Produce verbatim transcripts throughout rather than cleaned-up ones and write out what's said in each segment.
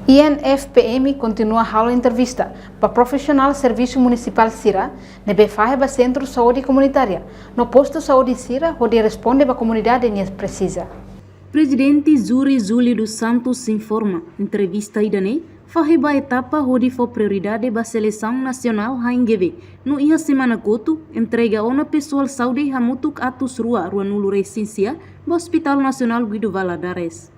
I N F P M kontinua halo entrevista ba profisionál servisu munisipál sira ne'ebé fahe ba sentru saúde komunitária no postu saúde sira hodi responde ba komunidade nia presiza. Prezidente Júri Júlio dos Santos informa, entrevista ida-ne'e fahe ba etapa hodi fó prioridade ba selesaun nasionál H I N G V, no iha semana kotuk entrega ona pesoál saúde hamutuk atus rua ruanulu resin sia ba Hospital Nasionál Guido Valadares.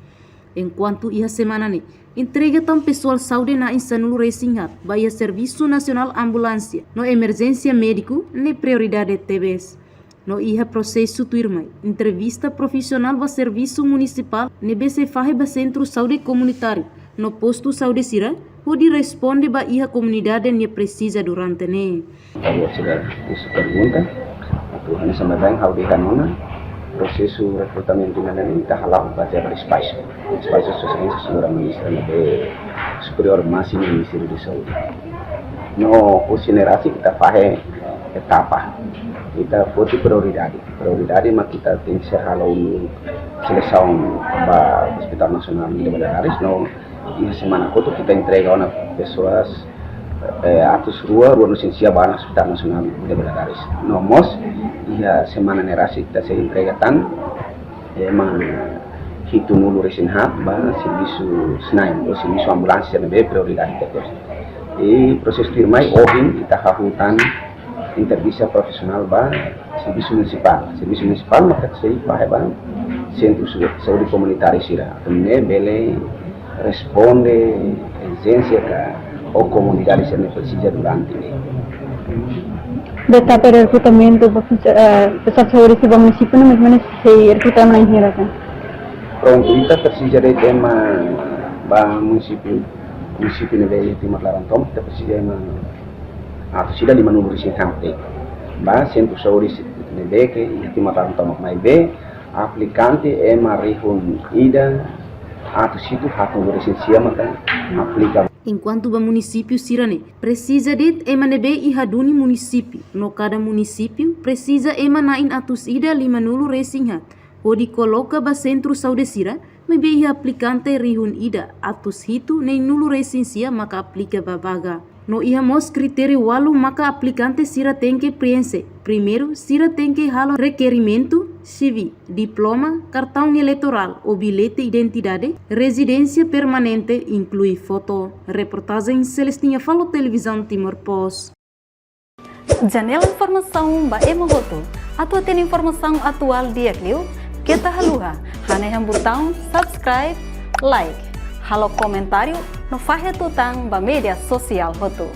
Enkuantu iha semana ne'e entrega tan pesoál saúde na'in sanulu resin haat ba iha Servisu Nasionál Ambulánsia no Emerjénsia Médiku ne'e prioridade tebes. No iha prosesu tuirmai, entrevista profisionál ba servisu munisipál ne'ebé sei fahe ba sentru saúde komunitáriu no postu saúde sira hodi responde ba iha komunidade nia presiza durante ne'e. Kalau sudah itu pergunta, atu hanesan baibain ha'u dehan ona, prosesu rekrutamentu ida-ne'e ita hala'o bazeia ba despaxu. Despaxu Sua Exelénsia Señora Ministra ne'ebé superiór másimu Ministériu Saúde. No husi ne'e rasik ita fahe etapa. Ita foti prioridade. Prioridade mak ita tenke halo selesaun ba Hospital Nasionál Guido Valadares, no iha semana kotuk ita entrega ona pesoál, eh, atus rua ruanulu resin sia ba Hospital Nasionál Guido Valadares. No mós iha semana ne'e rasik ita sei entrega tan, eh, ema hitunulu resin haat ba servisu SNAEM, ou servisu ambulánsia ne'ebé prioridade tebes. I prosesu tuirmai ohin ita hahú tan entrevista profisionál ba servisu munisipál. Servisu munisipál maka sei fahe ba sentru su-, saúde komunitáriu sira. Atu nune'e bele responde urjénsia ka komunidade sira-nia presiza durante ne'e. Ba etapa rekrutamentu ba funsi-, eh, pesoál saúde sira ba munisípiu ne'e, mais ou menus sei rekruta ema na'in hira kan? Prontu, ita presiza de'it ema ba munisípiu, munisípiu ne'ebé iha Timor laran tomak, ita presiza ema atus ida limanulu resin haat. Ba sentru saúde ne'ebé ke iha Timor laran tomak, maibé aplikante ema rihun ida atus hitu haatnulu resin sia maka aplika. Enkuantu ba munisípiu sira-ne'e presiza de'it ema ne'ebé iha duni munisípiu, no kada munisípiu presiza ema na'in atus ida limanulu resin haat hodi koloka ba sentru saúde sira, maibé iha aplikante rihun ida atus hitu neenulu resin sia maka aplika ba vaga. No iha mós kritériu ualu maka aplikante sira tenke prienxe. Primeiru, sira tenke halo rekerimentu, C V, diploma, kartaun eleitorál ou bilhete identidade, rezidénsia permanente, inklui foto. Reportajen Celestina Falo, Televizaun Timor Post. Janela informasaun ba ema hotu. Atu hatene informasaun atuál di'ak liu, keta haluha hanehan butaun subscribe, like, halo komentáriu no fahe tutan ba média sosiál hotu.